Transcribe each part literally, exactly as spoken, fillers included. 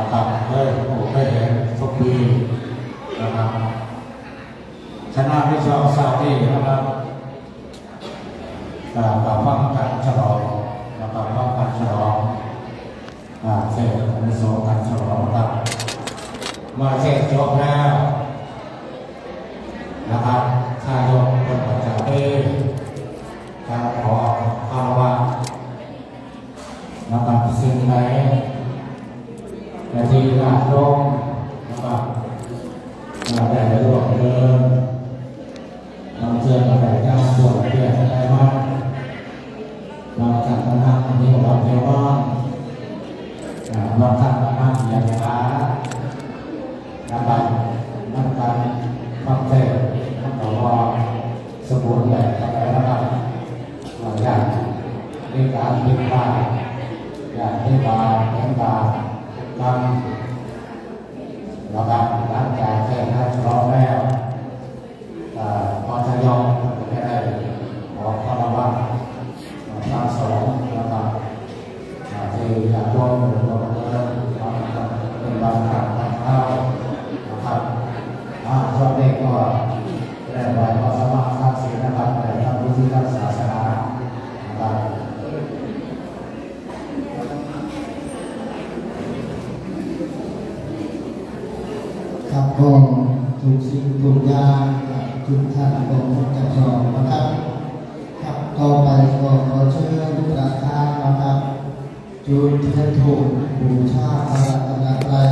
นะครับเคยพบเคยเห็นทุกปีนะครับ ชนะในช่วงเสาร์นี้นะครับ อ่ากับฟังการฉลองนะครับฟังการฉลอง อ่าเสร็จในสองการฉลองนะครับ มาเสร็จจบแล้วนะครับ ถ้ายกคนประจำที่การขอคารวะนะครับ สิ่งใดแต่ที่ญาติโยมนะครับ อ่าได้ร่วมเดิน บางเทื่อก็ได้ย่างส่วนเปลี่ยนไปมา บางท่านก็นั่งเหี่ยวหลับเหี่ยวนอน อ่าบางท่านก็นั่งเหยียดขา นะครับ นั่งการฟังเทศน์นั่งต่อรอสมุนแบบอะไรนะครับ อ่าอย่างในการเป็นบาตรอย่างในบาตรเป็นบาตรกรรม นะครับ หลังจากเทศน์นักร้องแล้ว อ่าพอทยอยก็จะได้ขอคารวะพระสงฆ์นะครับ อ่าที่จะร่วมร่วมเดินนะครับ เป็นบางครั้งบางคราวนะครับ อ่าช่วงนี้ก็ได้ไหว้พระสมณศักดิ์สิทธิ์นะครับ แต่พระพุทธศาสนานะครับ ครับก็ทุกสิ่งทุกอย่างครับทุกท่านก็คงจะพร้อมนะครับ ครับต่อไปก็ขอเชิญประธานนะครับ จุดเทียนธูปบูชาพระรัตนตรัย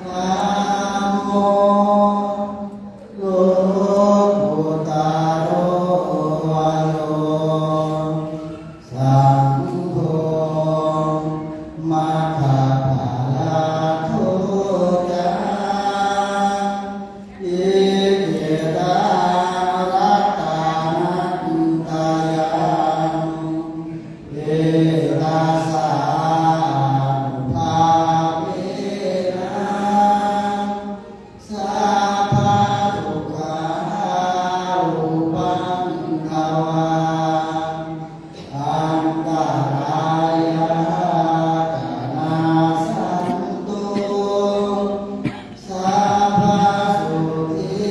ธัมโม โลกุตโต สังโฆ มัคคาปะทาโท จา อิจิตัง รัตนัตตยัง เทระสานุภาเวนะ สัพพะทุกขา อุปัฏฐวา อันตรายา จะนาสันตุ สัพพะสุขี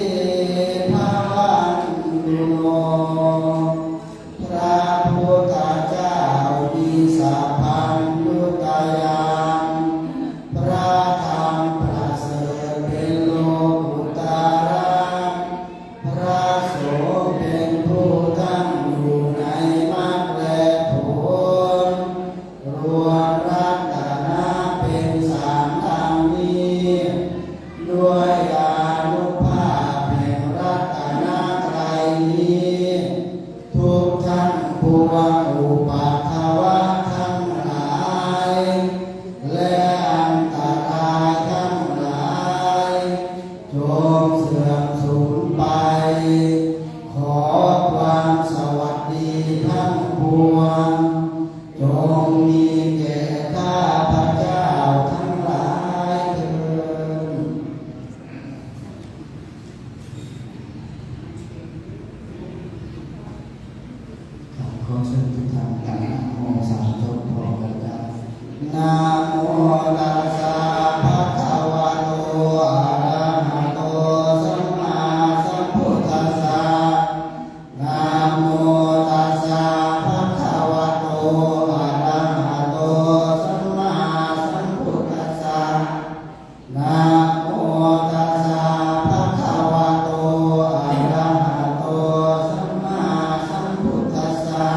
ภะวันตุโน พระพุทธเจ้ามีสัพพัญญุตญาณ พระธรรมประเสริฐเป็นโลกุตตระ พระสงฆ์เป็นผู้ตั้งอยู่ในมรรคและผล รวมรัตนะเป็นสามดังนี้ ด้วยอานุภาพแห่งรัตนตรัยนี้ ทุกท่านปวงอุปัทวะทั้งหลาย และอันตรายทั้งหลาย จงเสื่อมสูญไป ขอความสวัสดีทั้งปวง จงมีแก่ข้าพเจ้าทั้งหลายเทอญ ขอเชิญทุกท่านตั้งนะโมสามจบพร้อมกันครับ นะโมตัสสะภะคะวะโต อะระหะโต สัมมาสัมพุทธัสสะ นะโมตัสสะภะคะวะโต อะระหะโต สัมมาสัมพุทธัสสะ นะโมตัสสะภะคะวะโต อะระหะโต สัมมาสัมพุทธัสสะ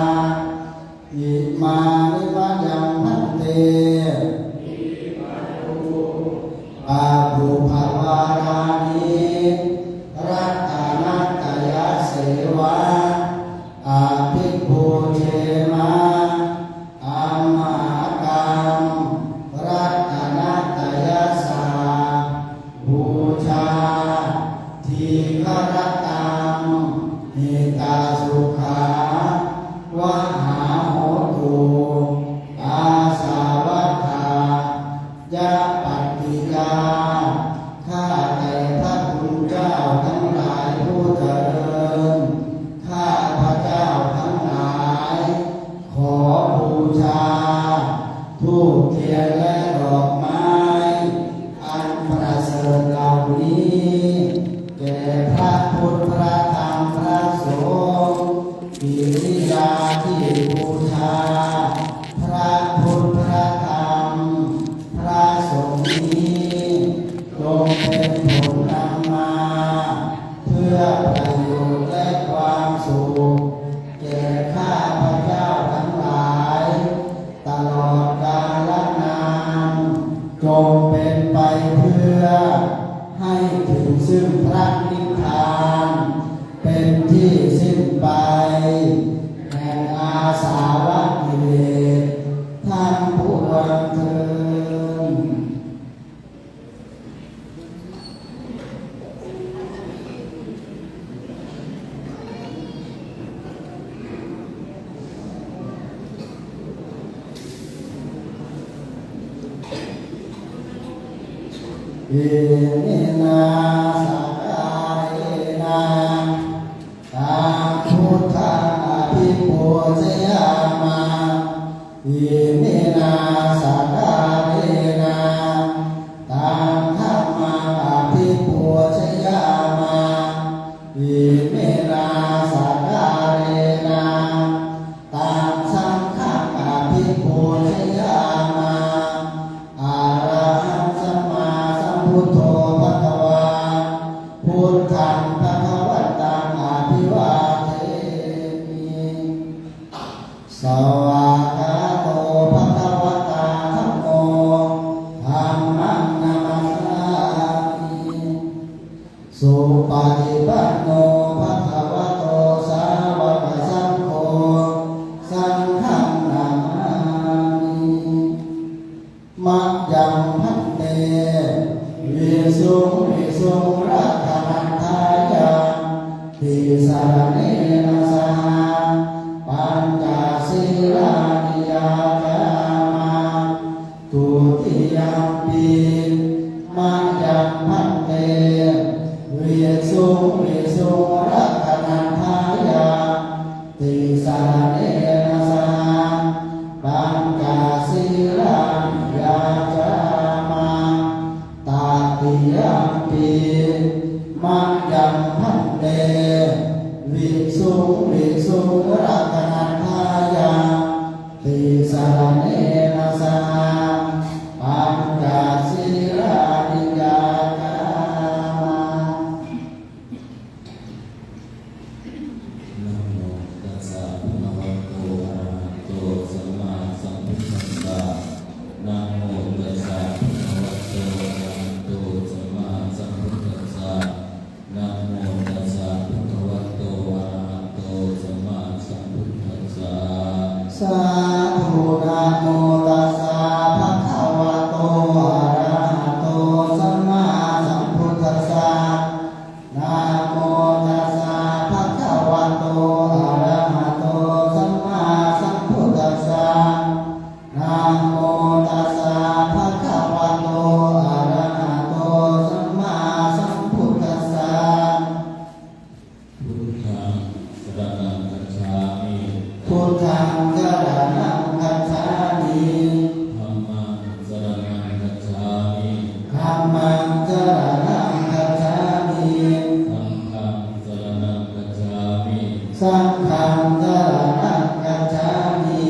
อิมานิมะยัง ภันเต ปะปุพพะวารานิ รัตตะนัตตะยะเสวะ อะภิปูชเชมะ อะมหากัง รัตตะนัตตะยะสะ บูชา ทีฆะรตัง หิตาสุขาวะหาโหตุ อาสาวัตถา ยะปัตติยา ข้าแต่พระคุณเจ้าทั้ง นิพพานเป็นที่สิ้นไปแห่งอาสวะกิเลสทั้งปวงเทอญ อิมินาสกการะ ตังพุทธังอภิปูชยามะ อิมินาสกการะ ตังธัมมังอภิปูชยามะ อิมินาสกการะ ตังสังฆังอภิปูชยามะ อะระหังสัมมาสัมพุทโธภะคะวา พุทธังภะคะวันตังอะภิวาเทมิ สวากขาโตภะคะวะตาธัมโม ธัมมังนะมัสสามิ สุปะฏิปันโนภะคะวะโตสาวะกะสังโฆ สังฆังนะมามิ มะยังภันเต วิสุงวิสุงรักขะนันทายะ ติสะระเณนะสะหะ ปัญจสีลานิยาจามะ ทุติยัมปิ มะยังภันเต วิสุงวิสุงรักขะนันทายะ ติสะระเณนะสะหะ ปัญจสีลานิยาจามะ ตติยัมปิ มะยังภันเต วิสุงวิสุงรักขะนันทายะ ติสะระเณนะสะหะ ปัญจสีลานิยาจามะ นะโมตัสสะภะคะวะโต อะระหะโต สัมมาสัมพุทธัสสะ นะโมตัสสะภะคะวะโต อะระหะโต สัมมาสัมพุทธัสสะ นะโมตัสสะภะคะวะโต อะระหะโต สัมมาสัมพุทธัสสะ สาธุ นะโมตัสสะภะคะวะโต อะระหะโต สัมมาสัมพุทธัสสะ นะโมตัสสะภะคะวะโต อะระหะโต สัมมาสัมพุทธัสสะ นะโมตัสสะภะคะวะโต อะระหะโต สัมมาสัมพุทธัสสะ พุทธังสะระณังคัจฉามิ พุทธังสะระณังคัจฉามิ ธัมมังสะระณังคัจฉามิ ธัมมังสะระณังคัจฉามิ สังฆังสะระณังคัจฉามิ สังฆังสะระณังคัจฉามิ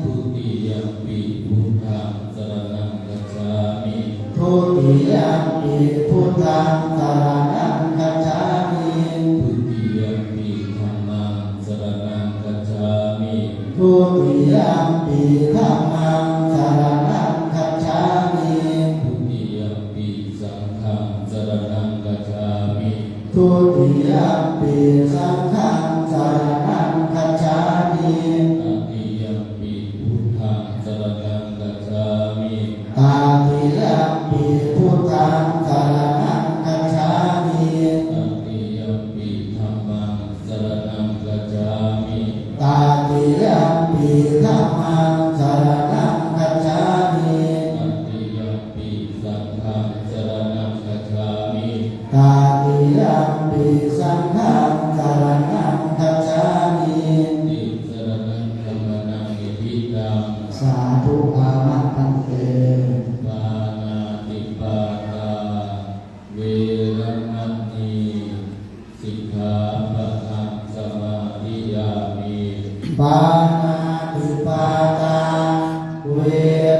ทุติยัมปิพุทธังสะระณังคัจฉามิ ทุติยัมปิพุทธังสะระณังคัจฉามิ ทุติยัมปิธัมมังสะระณังคัจฉามิ ทุติยัมปิธัมมังสะระณังคัจฉามิ ทุติยัมปิสังฆังสะระณังคัจฉามิ ทุติยัมปิสังฆังสะระณังคัจฉามิ ตติยัมปิพุทธังสะระณังคัจฉามิ ตติยัมปิพุทธังสะระณังคัจฉามิ ตติยัมปิธัมมังสะระณังคัจฉามิ ตติยัมปิธัมมังสะระณังคัจฉามิ ตติยัมปิสังฆังสะระณังคัจฉามิ ตติยัมปิสังฆังสะระณังคัจฉามิ ติสะระณังคัมมะนะนิฏฐิตัง สาธุ อะระหัง ภันเต ปาณาติปาตา เวระมะนีสิกขาปะทังสมาธิยามิ ปาณาติปาตา เว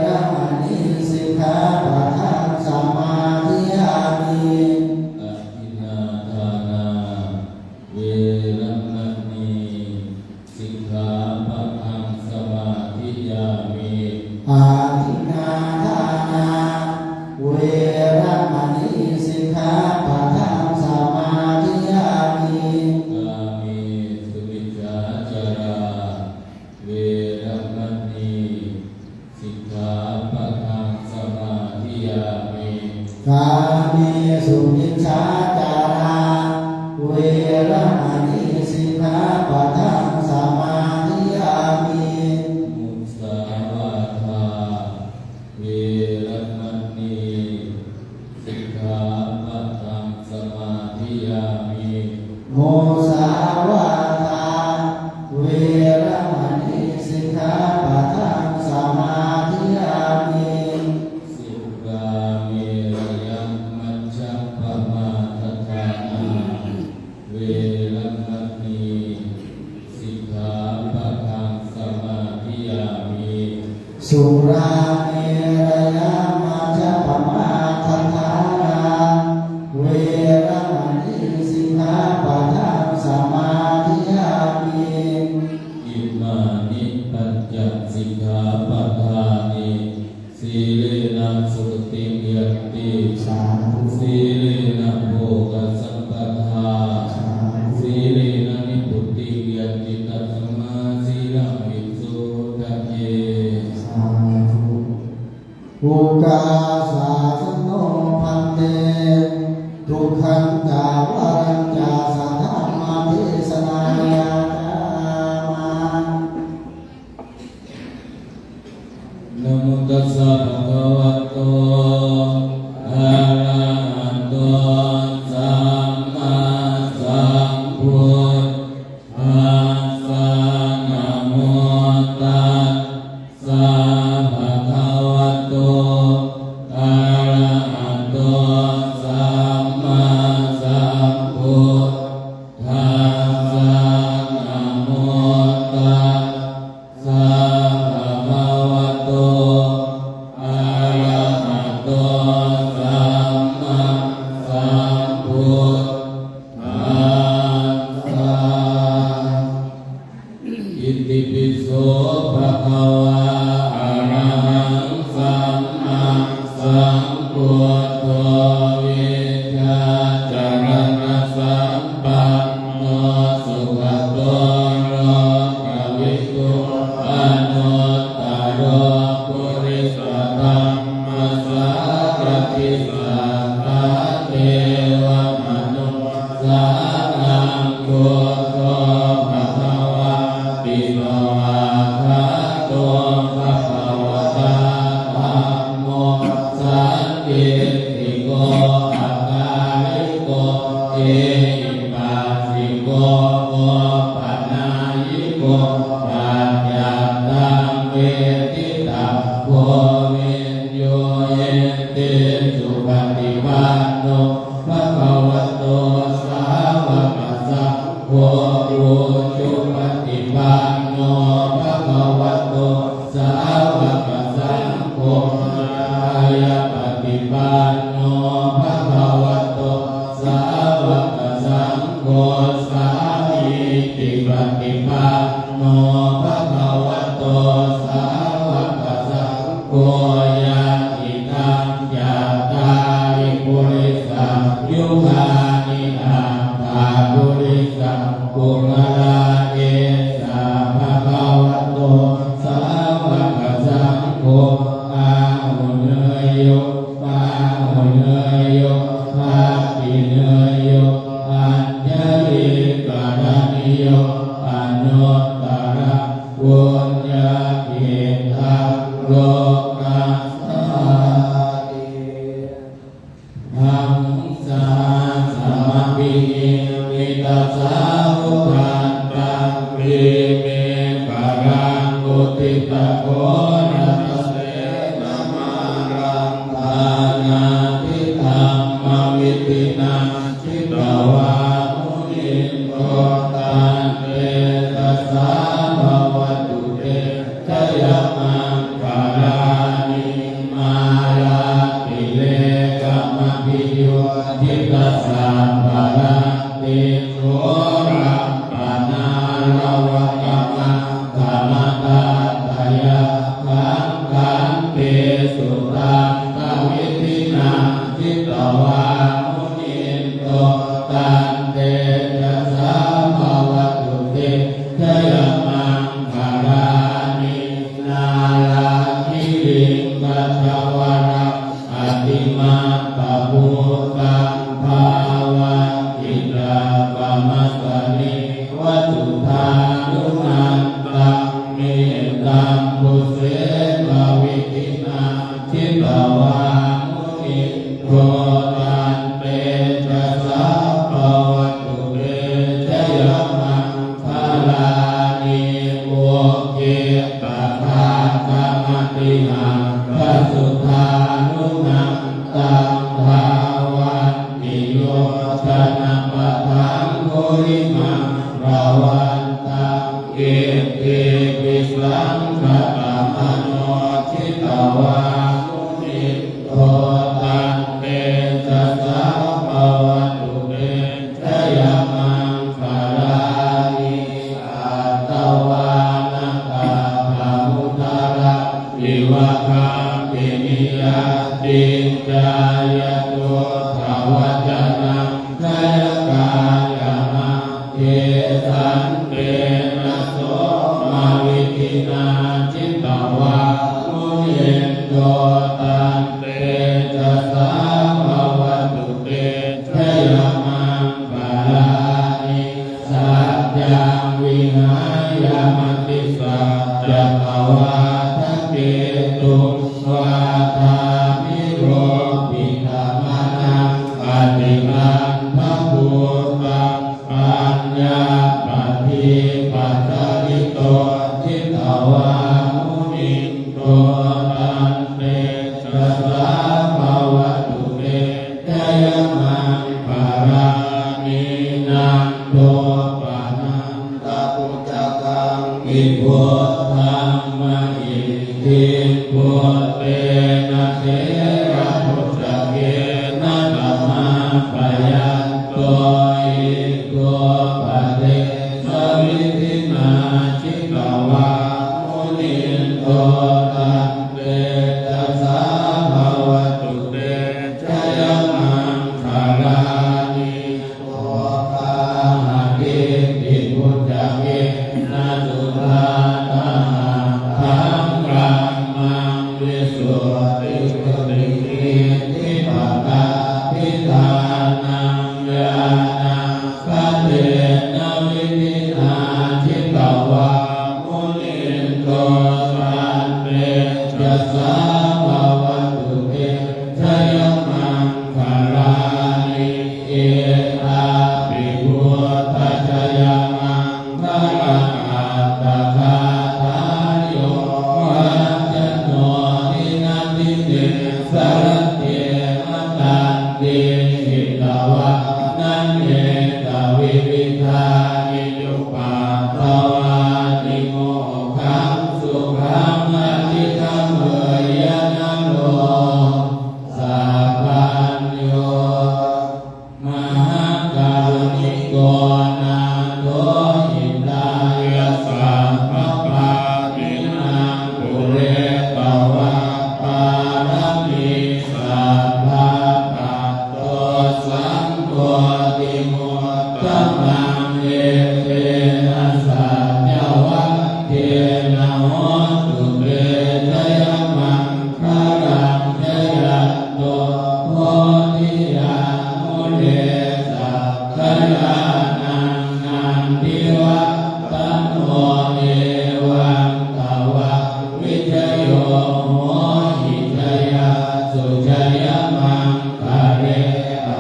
ระมะนีสิกขาปะทังสมาธิยามิ อะทินนาทานา เวระมะนี สิกขาปะทังสมาธิยามิ อะทินนาทานา เวระมะนีสิกขาปะทังสมา ยามิ มุสาวาทา เวรมณี สิกขาปะทังสมาธิยามิ สุราเมรยมัชฌปมาทฐานา เวรมณี สิกขาปะทังสมาธิยามิ สุราเมรยมัชฌปมาทฐานา เวรมณี สิกขาปะทังสมาธิยามิ อิมานิปัญจสิกขาปะทานิ สีเลนะสุขติงยันติ สาธุ สีเลนะโภคสัมปทา สาธุ สีเลนะนิพพุติงยันติ ตัสมาสีลังวิโสทะเย สาธุ โอกาสาสโนภันเต ทุกขังจาวรังจาสะธัมมเทศนายาจามา นะโมตัสสะภะคะวะโต อะระหะโต สัมมาสัมพุทธัสสะ นะโมตัสสะภะคะวะโต อะระหะโต สัมมาสัมพุทธัสสะ นะโมตัสสะภะคะวะโต อะระหะโต สัมมาสัมพุทธัสสะ อิติปิโสภะคะวะ อะระหังสัมมาสัมพุทโธ วิชชาจรณสัมปันโน สุขโตโลกวิทู อนุตตโร ปุริสธัมมสารถิ สัทธาเทวมนุสสานัง พุทโธภะคะวะติ สวากขาโตภะคะวะตา ธัมโมสันทิฏฐิโก อะกาลิโก เอหิปัสสิโก โอปะนายโก ปัจจัตตังเวทิตัพโพ วิญ โยเยติ สุปฏิปันโน ภะคะวะโต สาวกสังโฆ อุจุปฏิปันโน ภะคะวะโต สาวกสังโฆ ญาณปฏิปันโน ภะคะวะโต สาวกสังโฆ สามีจิปฏิปันโน ภะคะวะโต สาวกสังโฆ ยะ อิทัง จัตตาริ ปุริสา ยุคานิ อัตถา ปุริสา ปุคคลา เอสา ภะคะวะโต สาวกสังโฆ อาหุเนยโย ปาหุเนยโย ทักขิเนยโย อัญชลีกรณีโย อนุตตรัง ปุญญาเขตตัง โลกัสสาติ ธัมมัสสะ สะมะหิ มิตตสสาวุธันตัง กรีเมขลัง อุทิตโฆรทเสนมารัง ฐานาธิธัมมวิธินา จิตวามุนินโท ตันเตจสาภะวะตุเต จยมังคะลานิ มาลาติเลกมะภิโย จิตตสัพพะลัตติง โหรัมปะนาระวะกะมัง คะมะทัตตะยักขัง ขันติสุทันตะวิธินา จิตวามุนินโท ตันเตจสาภะวะตุเต จยมังคะลานิ นาลาคิริงกัตถวรัง อติมัตตภูตัง ภาวันติตะกะมัสสะเนวะ สุทานุนันตัง เมตตัมบุเสกะวิธินา จิตวามุนินโท ตันเตจสาภะ Imaṃ bhagavaṃ iddhībhisaṅkhatamano jitavā munindo taṃ tejasā bhavatu te jayamaṅgalāni. Katvāna kaṭṭhamudaraṃ iva gabbhinīyā ciñcāya duṭṭhavacanaṃ janakāyamajjhe santena somavidhinā jitavā munindo taṃ tejasā bhavatu te jayamaṅgalāni. Saccaṃ vihāya matisaccakavādaketuṃ vādābhiropitamanaṃ atiandhabhūtaṃ paññāpadīpajalito jitavā munindo taṃ tejasā bhavatu te jayamaṅgalāni. Nandopanandabhujagaṃ vibudhaṃ mahiddhiṃ puttena therabhujagena damāpayanto iddhūpadesavidhinā jitavā munindo taṃ tejasā bhavatu te jayamaṅgalāni. Duggāhadiṭṭhibhujagena sudaṭṭhahatthaṃ brahmaṃ visuddhijutimiddhibakābhidhānaṃ ñāṇāgadena vidhinā jitavā munindo taṃ tejasā bhavatu te jayamaṅgalāni. Etāpi buddhajayamaṅgalaaṭṭhagāthā yo vācano dinadine sarate matandī hitvānanekavividhāni cupaddavāni mokkhaṃ sukhaṃ adhigameyya naro sapañño. Mahākāruṇiko nātho hitāya sabbapāṇinaṃ pūretvā pāramī sabbā patto sambodhimuttamaṃ etena saccavajjena hotu te jayamaṅ galaṃ. Jayanto bodhiyā mūle sakyānaṃ nandivaḍḍhano evaṃ tvaṃ vijayo hohi jayassu jayamaṅgale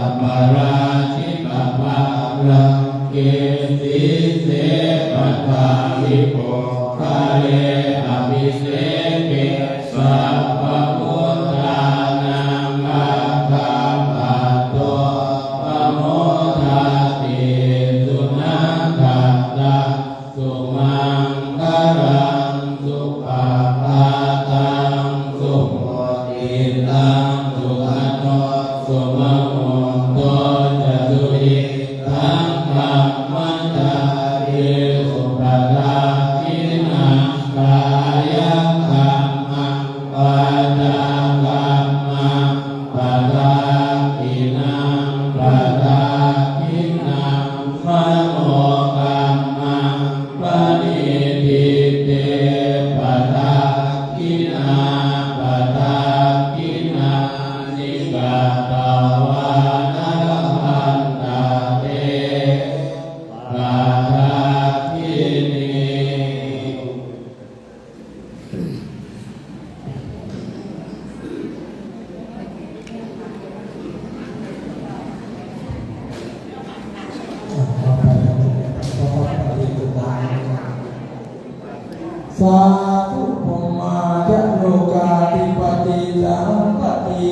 aparājitapallaṅke sīse paṭhavipokkhare abhiseke sabbabuddhānaṃ aggappatto pamodati. Sunakkhattaṃ sumaṅgalaṃ supabhātaṃ suhuṭṭhitaṃ sukhaṇo sumuhutto ca suyiṭṭhaṃ brahmacārisu padakkhiṇaṃ kāyakammaṃ vācākammaṃ padakkhiṇaṃ padakkhiṇaṃ manokammaṃ paṇidhī te padakkhiṇā padakkhiṇāni katvāna labhantatthe padakkhiṇe. สาธุ พรหมาจโรกาธิปติสัมปติ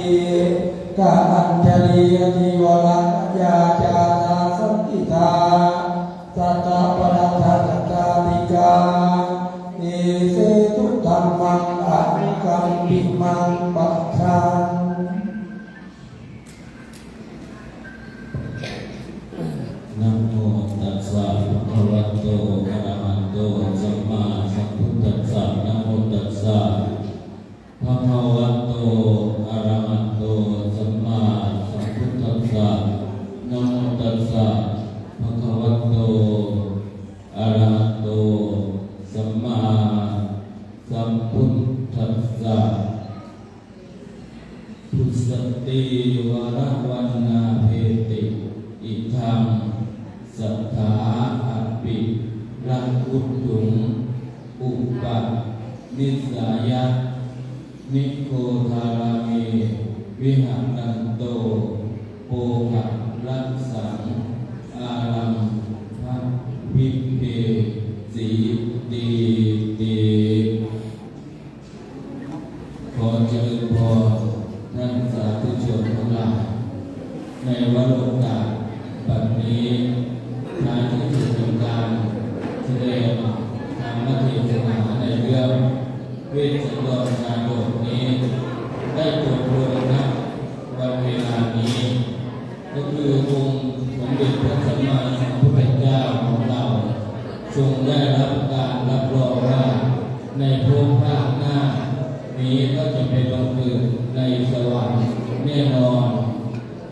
กะอัญชลีอนิวรณยาจาตาสังกิทา โต อะระหะโต สัมมาสัมพุทธัสสะ นะโมตัสสะ ภะคะวะโต อะระหะโต สัมมาสัมพุทธัสสะ นะโมตัสสะ ภะคะวะโต อะระหะโต สัมมาสัมพุทธัสสะ ทุสติวรวันนาเพติ อิทัง สัทธา อภิรักขุตุง อุปนิสสายะ นิโคทารามี วิหารันโต โปหะรัสสัง อารัมภะวิเพสีตีติ ขอเจริญพรท่านสาธุชนทั้งหลาย ในวโรกาสบัดนี้ ท้ายที่สุดของการแสดงธรรมเทศนาในเรื่องเวสสันดรชาดกนี้ ได้จบลงณวันเวลานี้ ก็คือองค์สมเด็จพระสัมมาสัมพุทธเจ้าของเรา ทรงได้รับการรับรองว่าในภพภาคหน้านี้ก็จะไปบังเกิดในสวรรค์แน่นอน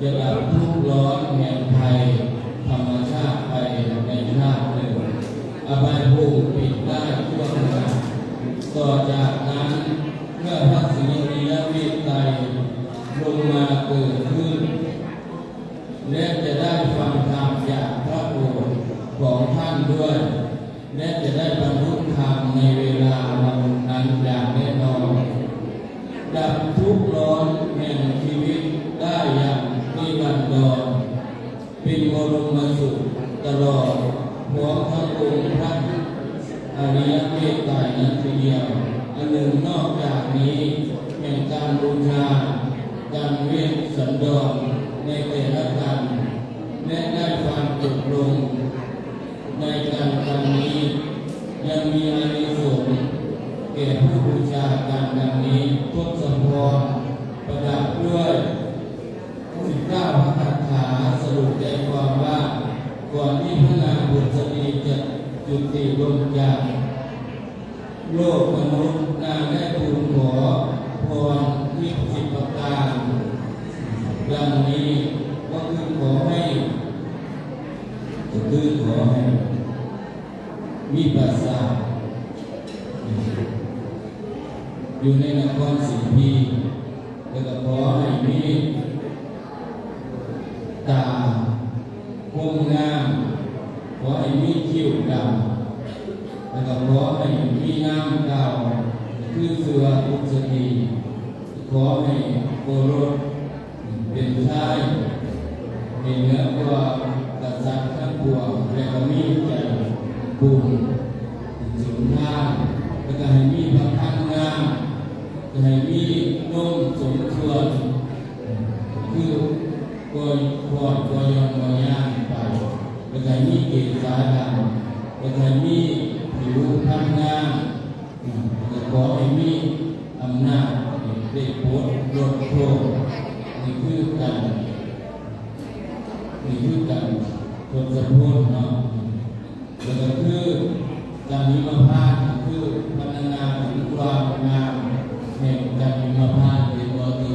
จะดับทุกข์ร้อนแห่งภัยธรรมชาติไปในชาติหนึ่ง อบายภูมิปิดได้ชั่วขณะ ต่อจากนั้นเมื่อพระศรีอริยเมตไตรลงมาเกิดขึ้น และจะได้ฟังธรรมจากพระโอษฐ์ของท่านด้วย และจะได้บรรลุธรรมในเวลาวันนั้นอย่างแน่นอน ดับทุกข์ร้อนแห่งชีวิตได้อย่างนิรันดร เป็นบรมสุขตลอดพร้อมทั้งองค์พระอริยเมตไตรนั้นทีเดียว อันหนึ่งนอกจากนี้แห่งการบูชาการเวสสันดรในแต่ละกัน และได้ฟังจบลงในการกันนี้ ยังมีอานิสงส์แก่ผู้บูชาการดังนี้ ทศพรประดับด้วยสิบเก้าพระคาถา สรุปใจความว่า ก่อนที่พระนางผุสดีจะจุติลงจากโลกมนุษย์ นางได้ทูลขอพรทิพย์สิบประการ ดังนี้ ก็คือขอให้ ก็คือขอให้มีปราสาทอยู่ในนครศรีพี แล้วก็ขอให้มีตาคมงาม ขอให้มีคิ้วดำ แล้วก็ขอให้มีนามเก่า คือเสืออุสดี ขอให้โอรสเป็นชาย ให้เหนือกว่ากษัตริย์ทั้งปวง และก็มีใจบุญสุนทาน แล้วก็ให้มีพระพันงาม ให้มีนมสมส่วน คือบ่พอดบ่หย่อนบ่ย่างไป แล้วก็ให้มีเกศาดำ แล้วก็ให้มีผิวพรรณงาม อืม แล้วก็ขอให้มีอำนาจได้ปลดลดโทษ นี่คือการ นี่คือการทดสะพนเนาะ แล้วก็คือการหิมพานต์ คือพรรณนาถึงความงามแห่งการหิมพานต์ เห็นบ่ ที่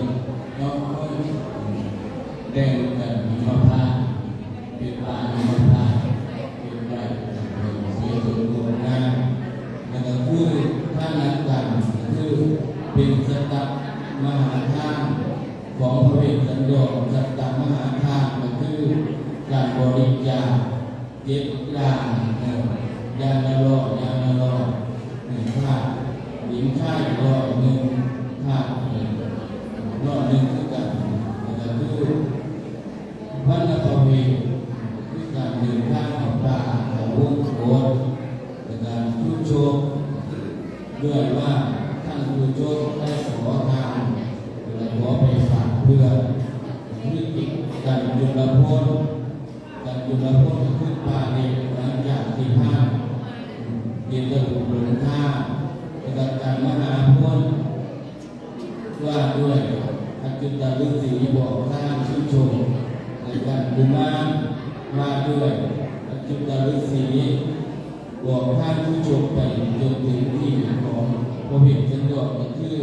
เนาะ แต่งกันหิมพานต์ เป็นปลาหิมพานต์ เป็นไก่สีสวยงดงาม แล้วก็คือทานกัน คือเป็นสัตตมหาทานของพระเวสสันดร สัตตมหาทานก็คือการบริจาค เจ็ดอย่าง เออ อย่างละร้อย อย่างละร้อย เออ ค่าหญิงชายร้อยหนึ่ง ค่า เออ ร้อยหนึ่งคือกัน แล้วก็คือวันละประเวณ คือการเดินทางเข้าป่า เข้าวงกต แล้วก็ชุดโชค ด้วยว่าท่านผู้ชมได้ขอทาน และขอไปฝากเพื่อน คือกันจุลพล กันจุลพลก็คือปาเด็กหลังจากที่ท่านเรียนระบุหลวงท่า แล้วก็กันมหาพล ว่าด้วยอจุตฤๅษีบอกท่านผู้ชม และกันกุมาร ว่าด้วยอจุตฤๅษี บอกท่านผู้ชมไปจนถึงที่มาของพระเวทสันดรก็คือ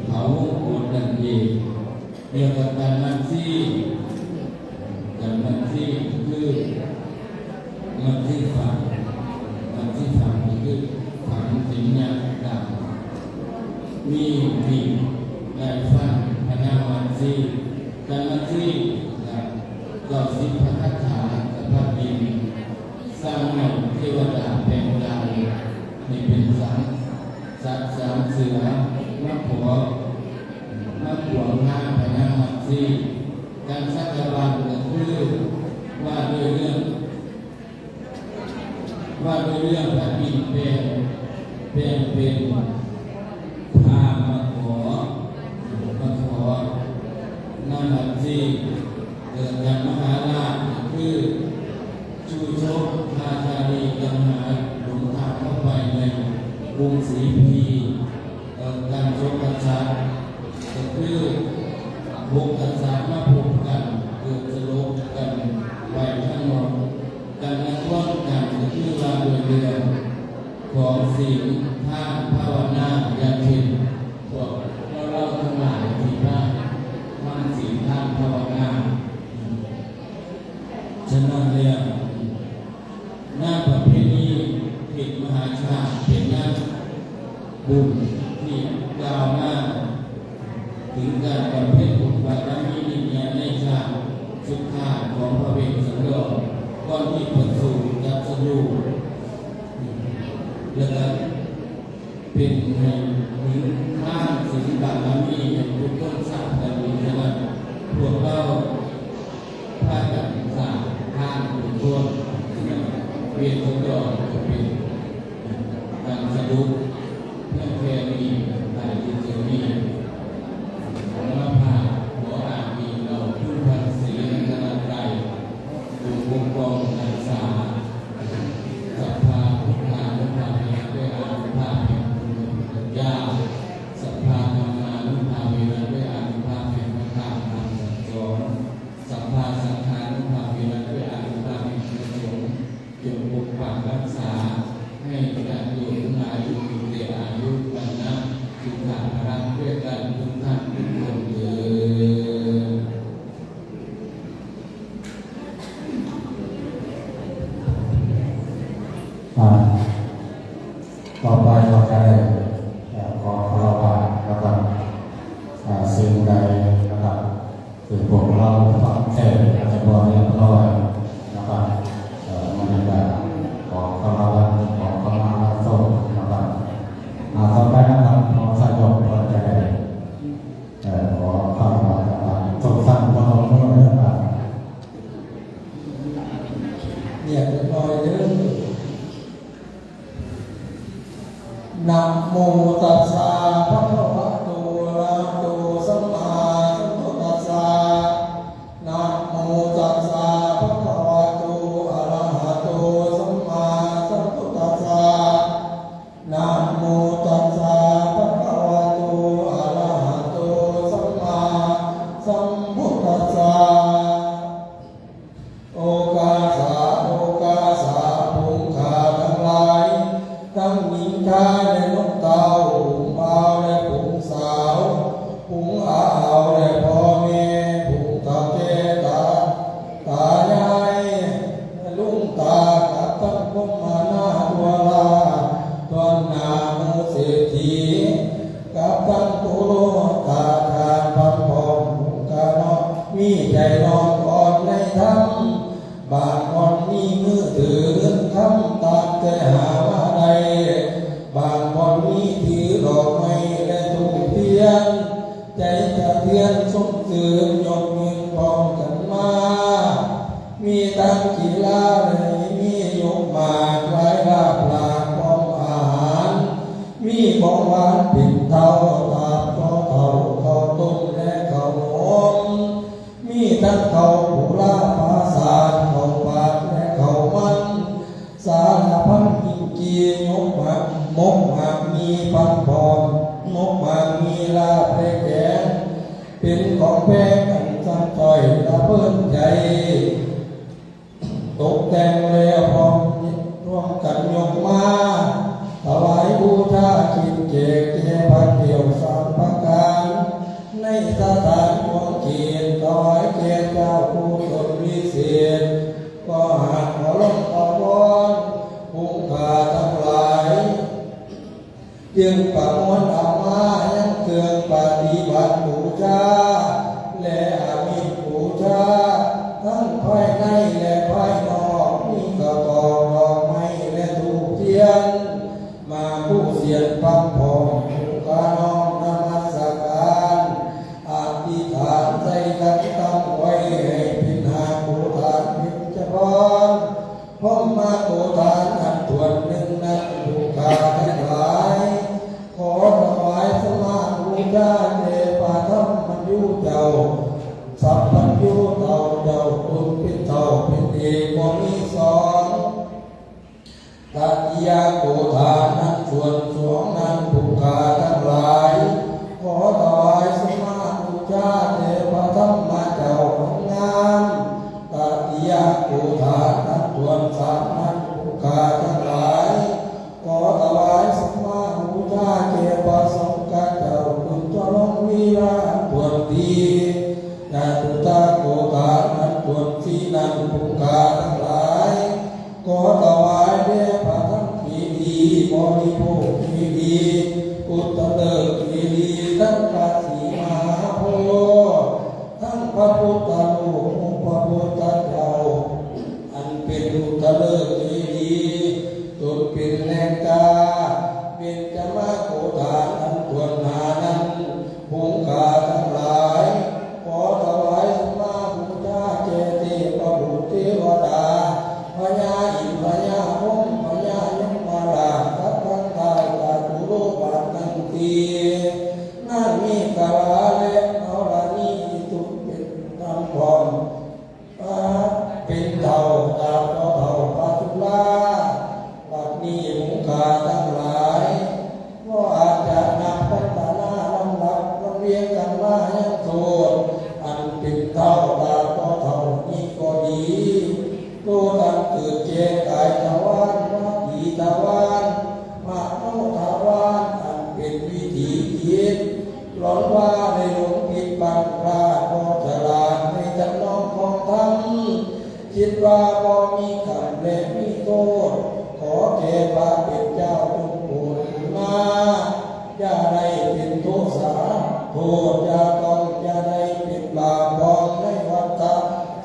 เขาวงกตนั่นเอง เกี่ยวกับการมัดซี่ การมัดซี่ก็คือมัดซี่ฝัง มัดซี่ฝังก็คือฝังสินอย่างต่างๆ มีมีได้ฟังพระนางมัดซี่ การมัดซี่กับเก้าสิบพระคาถากับพระบิณฑ สร้างให้เทวดาแปลงกายให้เป็นสัง สัตว์สามเสือมาขอมาขวางทางพญามัตสี การสักการะก็คือว่าด้วยเรื่อง ว่าด้วยเรื่องพระอินทร์แปลงแปลงเป็นพราหมณ์มาขอมาขอ นามัตสี เกิดจากมหาราชก็คือชูชกราชาดีกำหาหลงทางเข้าไปในกรุงศรีพี เกิดการชกกษัตริย์ก็คือหกกษัตริย์มาพบกันเกิดสลบกันไปทั้งหมด การนักร้องกันก็คือว่าโดยเรื่องของศีลทานภาวนาอย่างเช่นพวกเราทั้งหลายที่ได้ทานศีลทานภาวนา ฉะนั้นแล้วงานประเพณีเทศมหาชาติเป็นงานบุญที่กล่าวมาถึงการบำเพ็ญบุญบารมีในชาติสุดท้ายของพระเวสสันดรก่อนที่ประสูติตรัสรู้และก็ เป็นให้ถึงทางศีลบารมีให้ทุกคนทราบกันดีฉะนั้นพวกเราพากันสร้างทานทุกคนเวียนสันดรก็เป็นการสรุปเพียงแค่นี้ได้ที่เจอนี้ขอมาพาขออ่านอีกเราทุกพันศีลขนาดใด อยู่วงกลมพรรษา สัพพาพุทธานุภาเวนะด้วยอานุภาพแห่งคุณพระพุทธเจ้า สัพพาธรรมานุภาเวนะด้วยอานุภาพแห่งพระธรรมคำสั่งสอน สัพพาสังฆานุภาเวนะด้วยอานุภาพแห่งพระสงฆ์ จงปกปักรักษา ให้ญาติโยมทั้งหลายอยู่มีแต่อายุ วรรณะ สุขะ พละ ด้วยกันทุกท่านทุกคนเทอญ อ่า ต่อไปเราจะได้ เอ่อ ขอคารวะนะครับ อ่า สิ่งใดนะครับ คือพวกเราฟังแค่อาจจะบ่เรียบร้อยนะครับ เอ่อ มันจะขอคารวะ ขอขมาลาโทษนะครับ อ่า ต่อไปนะครับ ขอสยบก่อนจะได้ เอ่อ ขอเข้ามาครับ ทุกท่านพนมมือนะครับ เรียบร้อยเด้อ นะโมตัสสะภะคะวะโต อะระหะโต สัมมาสัมพุทธัสสะ นะโมตัสสะภะคะวะโต อะระหะโต สัมมาสัมพุทธัสสะ นะโมตัสสะภะคะวะโต อะระหะโต สัมมาสัมพุทธัสสะ โอกาสา โอกาสา ฝูงข้าทั้งหลาย ทั้งหญิงชายและนกเต้า ฝูงบ่าวและฝูงสาว ฝูงอาอาวและพ่อแม่ ฝูงเฒ่าแก่ตา ตายาย ลุงตา กับทั้งพรหมนาถทั่วราช ต้อนหน้าหมู่เศรษฐี กับทั้งปุโรหะ ทาสพันพร้อม ฝูงข้าน้อย มีใจน้อมอ่อนในธรรม บางคนมีมือถือเงินคำ ตามแต่หามาได้ บางคนมีถือดอกไม้และธูปเทียน ใจสะเทือนสมชื่นยกมือพร้อมกันมา มีทั้งกีฬาและมียกหมากหลายลาบหลากพร้อมอาหาร มีของหวานเป็นเต้า ตาบต่อเต้า ข้าวต้มและข้าวหอม มีทั้งข้าวปุราปลาสาด ข้าวปาดและข้าวมัน สารพันอินทรีย์ ยกหมาก มกหมากมีพันพร้อม มกหมากมีลาบและแกง เป็นของแพงอันจำต้อยละเพลินใจ ตกแต่งแล้วพร้อม พร้อมกันยกมา ถวายบูชากินแจกแก่พระแก้วสามประการ ในสถานของกินถวายแก่เจ้าผู้ตนวิเศษ ก็หากขอร้องขอวอนผู้ข้าทั้งหลาย จึงประมวลเอามายังเครื่องปฏิบัติบูชา และอามิสบูชา ทั้งภายในและภายนอก มีข้าวตอกดอกไม้และธูปเทียน มาบูเสียนปังพร้อม ผู้ข้าน้อมนมัสการ อธิษฐานใส่ขันตั้งไว้ ให้เป็นหาโกฏฐานเบญจพร พรหมโกฏฐานนับถ้วนหนึ่งนั้น ผู้ข้าทั้งหลาย ขอถวายสมาบูชาแด่พระธรรมยูเจ้า สัพพัญญูเฒ่าเจ้า คุณเป็นเฒ่าเป็นเอกบ่มีสอง ตติยโกฏฐานนั้นส่วนสองนั้น ผู้ข้าทั้งหลาย ขอถวายสมาบูชาแด่พระธรรมเจ้าอันงาม ตติยโกฏฐานนั้นส่วนสามนั้น ผู้ข้าทั้งหลาย ขอถวายสมาบูชาแก่พระสงฆ์เจ้า คุณจรมวีระอันส่วนสี่ จตุตโกฏฐานนั้นส่วนสี่นั้น ผู้ข้าทั้งหลาย ขอถวายแด่พระธรรมเจดีย์ บริโภคเจดีย์ พุทธฤกษ์เจดีย์ ทั้งพระศรีมหาโพธิ์ ทั้งพระพุทธรูป องค์พระพุทธเจ้า อันเป็นพุทธฤกษ์เจดีย์ ตนเป็นแหล่งกล้า เบญจมโกฏฐานอันส่วนห้านั้น ผู้ข้าทั้งหลาย ขอถวายสมาบูชาแก่เทพบุตรเทวดา พญาอินทร์พญาพรหมพญายมราช สัตว์ทั้งหลายจตุโลกบาททั้งสี่ นางเมขลาและธรณี ที่ตนเป็นธรรมพร้อม พระเป็นเฒ่าตราบเฒ่าพระจุลา บัดนี้ผู้ข้าทั้งหลาย ก็อาจจะนับพัฒนาลำดับลำเลียงกันมายังโทษ อันเป็นเฒ่าตราบเฒ่านี้ก็ดี โทษอันเกิดแก่กายทวาร วจีทวาร มโนทวาร อันเป็นวิถีจิต หลอนว่าได้หลงผิดพลั้งพลาดบ่ฉลาดในทำนองของธรรม คิดว่าบ่มีกรรมและมีโทษ ขอแก่พระเป็นเจ้าจงโปรดกรุณา อย่าได้เป็นโทษา โทษอย่าต้องอย่าได้เป็นบาปพองในวัฏ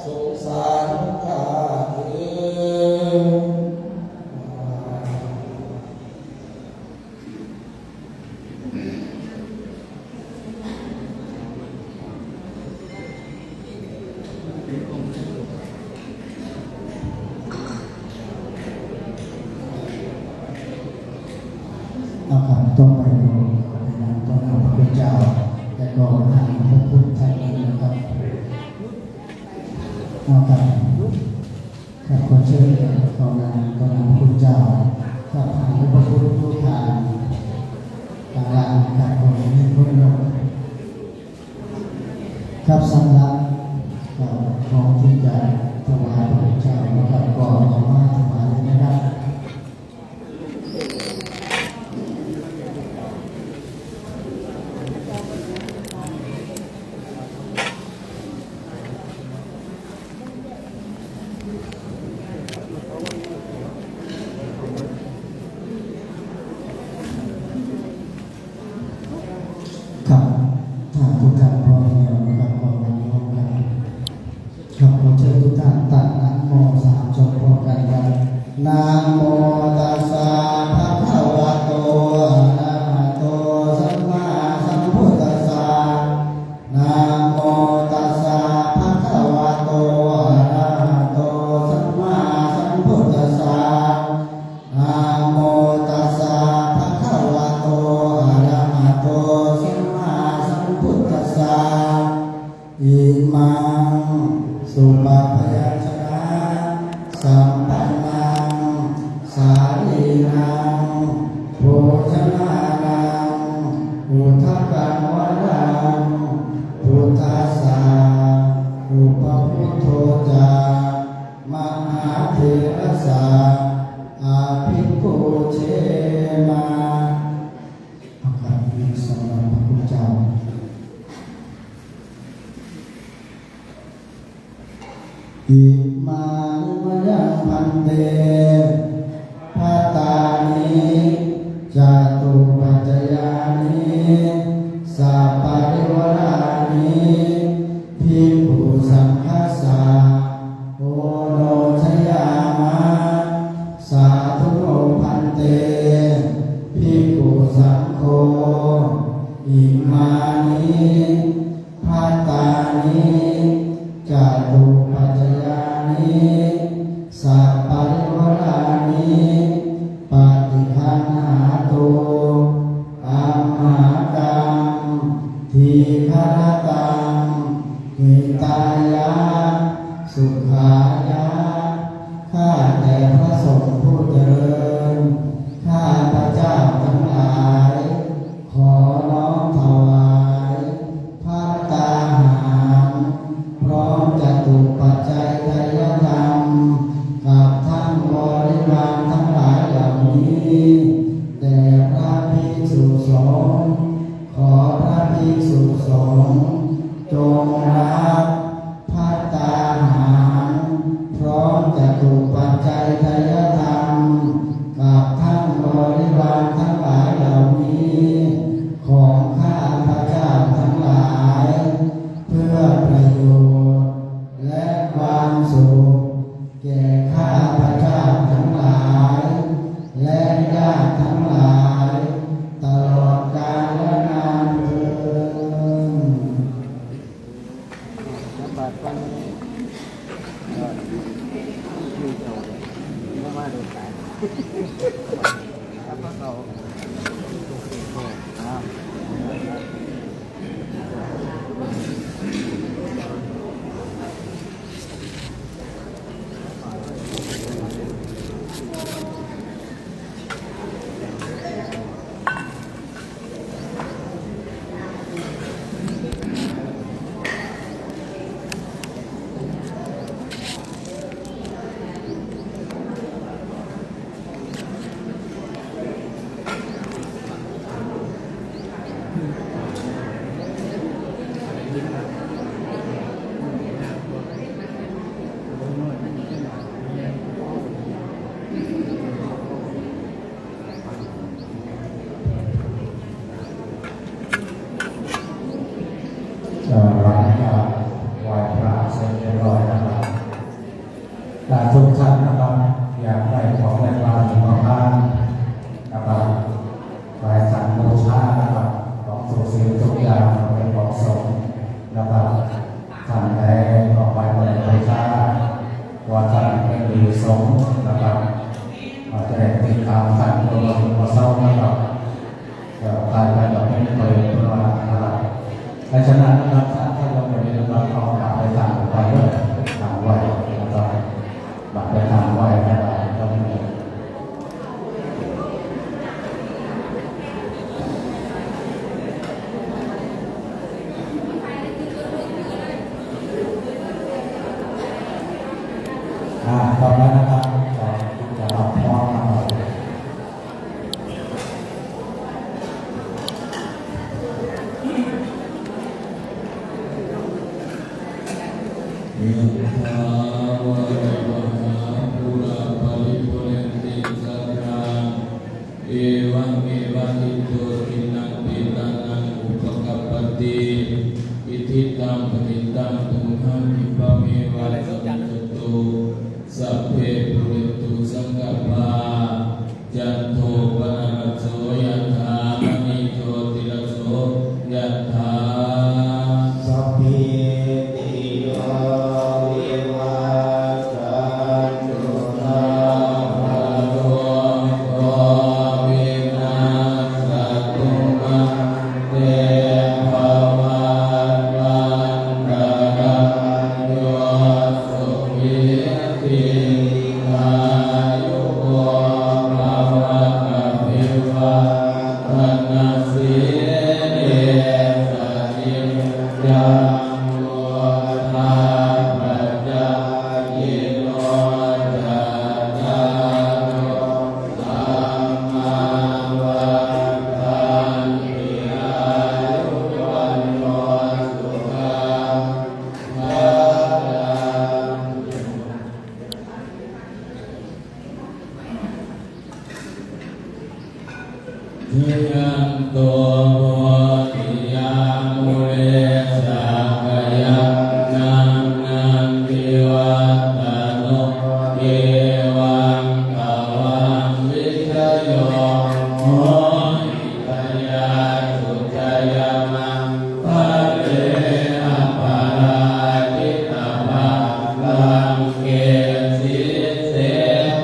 สงสารข้าเถิด เอาครับ ต่อไปก็เป็นการต้อนรับพระคุณเจ้า และก็ทางพระคุณท่านนั้นนะครับ เอาครับ ครับ ขอเชิญครับ เข้างานต้อนรับพระคุณเจ้า ครับ ทางพระคุณทุกท่าน ต่างๆ ครับ ขอให้เพื่อนร่วม ครับ สำหรับ ครับ ของที่จะถวายพระคุณเจ้านะครับ ก็เอามาถวายเลยนะครับ ครับ ถ้าทุกท่านพร้อมแล้วนะครับ ก็นั่งลงกัน ครับ ขอเชิญทุกท่านตั้งนะโมสามจบพร้อมกันครับ นะโมตัสสะภะคะวะโต อะระหะโต สัมมาสัมพุทธัสสะ นะโมตัสสะภะคะวะโต อะระหะโต สัมมาสัมพุทธัสสะ นะโมตัสสะภะคะวะโต อะระหะโต สัมมาสัมพุทธัสสะ อิมัง สุปพยัญชนะ สัมปันนัง สาลีนัง โภชนานัง อุทะกังวรัง พุทธัสสะ อุปพุทโธจะ มหาเถรสสะ อภิปูเชมา เอาครับ มีสำหรับพระคุณเจ้า อิมานิมะยัง ภันเต ภัตตานิ จตุปัจจยานิ สัปปะริวารานิ ภิกขุสังฆัสสะ โอโนชยามะ สาธุโนภันเต ภิกขุสังโฆ อิมานิ ภัตตานิ จตุปัจจยานิ สัปปะริวารานิ ปะฏิคันหาตุ อัมหากัง ทีฆะรตัง หิตายะ สุขายะ ข้าแต่พระสงฆ์ผู้เจริญ ข้าพระเจ้าทั้งหลาย ขอน้อมถวาย ภัตตาหาร พร้อมจตุปัจจัยทายธรรม กับทั้งบริวารทั้งหลายเหล่านี้ แด่พระภิกษุสงฆ์ ขอพระภิกษุสงฆ์ จงรับ ภัตตาหาร พร้อมจตุปัจจัยทายธรรม กับทั้งบริวารทั้งหลายเหล่านี้ ของข้าพระเจ้าทั้งหลาย เพื่อประโยชน์ และความสุข แก่ข้าพระเจ้าทั้งหลาย และญาติทั้งหลาย ตลอดกาลนานเทอญ แล้วบาดฟัน เอ่อ อยู่เจ้า ไม่มาโดนสาย แล้วก็เขา อ่า เอ่อ หลังจากไหว้พระเสร็จเรียบร้อยนะครับ ถ้าทุกท่านนะครับ อยากได้ของไหว้พระหลวงพ่อพานนะครับ ไหว้สังบูชานะครับ ของทุกสิ่งทุกอย่างเป็นของสงฆ์นะครับ ท่านใดก็ไปไหว้บูชา ว่าท่านเป็นดีสงฆ์นะครับ อาจจะได้ติดตามท่านตัวเราตัวเศร้านะครับ เอ่อ กลายเป็นแบบเป็นเปรตเป็นมรณะนะครับ เพราะฉะนั้นนะครับ ถ้าท่านยังไม่ได้รับของกลับไปทางไปด้วยทางไหว้นะครับ บัตรไปทางไหว้นะครับ อ่า ต่อไปนะครับ จะ จะรับพรนะครับ ยะถาวาริวหาปูราปริปูเรนติสาคารัง เอวังเมวะอิโตทินังเปตานังอุปกัปปติ อิทิตังปฏิตังตุมหังคิปะเมวะสมิจจตุ สัพเพปูเรนตุสังกัปปา จันโทปนรสโสยะถามะณิโชติรสโสยะถา สัพพีติโยวิวัชชันตุ สัพพะโรโควินัสสะตุ มาเตภวัตวันตรายโย สุขีทีฆายุโกภะวะ อะ Jayanto bodhiyā mūle sakyānaṃ nandivaḍḍhano, evaṃ tvaṃ vijayo hohi jayassu jayamaṅgale. Aparājitapallaṅke sīse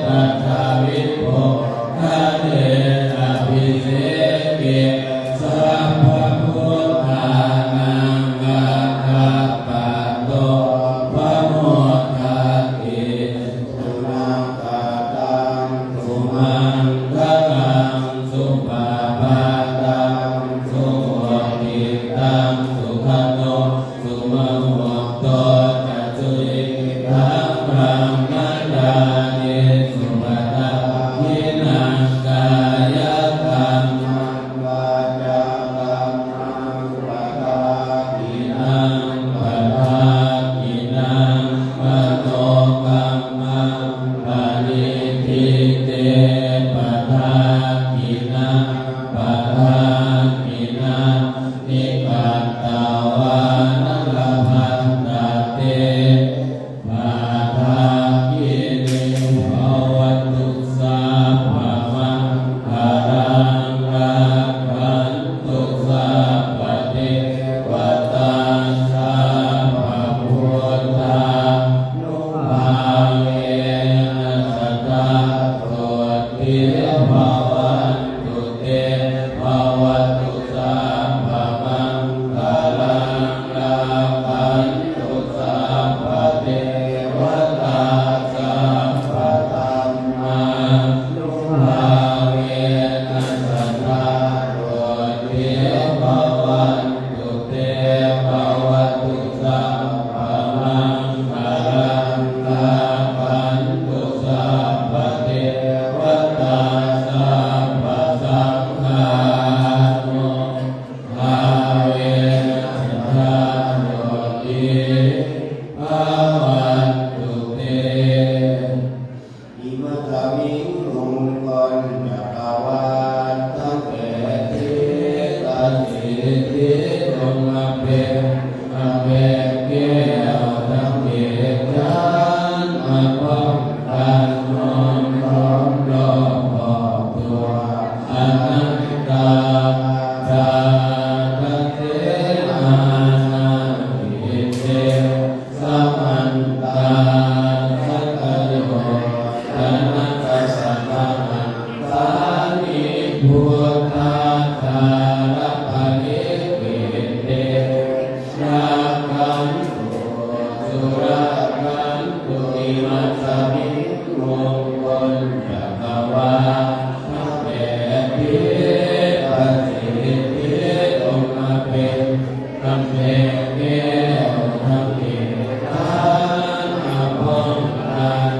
paṭhavipokkhare abhiseke sabbabuddhānaṃ aggappatto pamodati. Sunakkhattaṃ sumaṅgalaṃ supabhātaṃ suhuṭṭhitaṃ sukhaṇo sumuhutto ca suyiṭṭhaṃ brahmacārisu. Padakkhiṇaṃ kāyakammaṃ vācākammaṃ padakkhiṇaṃ padakkhiṇaṃ manokammaṃ paṇidhī te padakkhiṇā padakkhiṇāni katvāna labhantatthe padakkhiṇe. Bhavatu sabbamaṅgalaṃ rakkhantu sabbadevatā sabbabuddhānubhāvena sadā sotthī bhavantu te. Bhavatu sabbamaṅgalaṃ rakkhantu sabbadevatā sabbadhammānubhāvena sadā sotthī bhavantu te. Bhavatu sabbamaṅgalaṃ rakkhantu sabbadevatā sabbasaṅghānubhāvena sadā sotthī bhavantu te. Imasmiṃ mukkuccakkhawatthaṃ etthi pasiddhi tuṅgapphe apekkhe asammicchhaṃ apaṃ taṇhum summo bhūtva anattā. Satta devānaṃ hitaye samantā sakyayojanakasagahaṃsāni bhūtā cālapaṇikitte rakkhantu surakkhantu. Imasmiṃ mukkuccakkhawatthaṃ etthi pasiddhi tuṅgapphe apekkhe asammicchhaṃ apaṃ taṇhum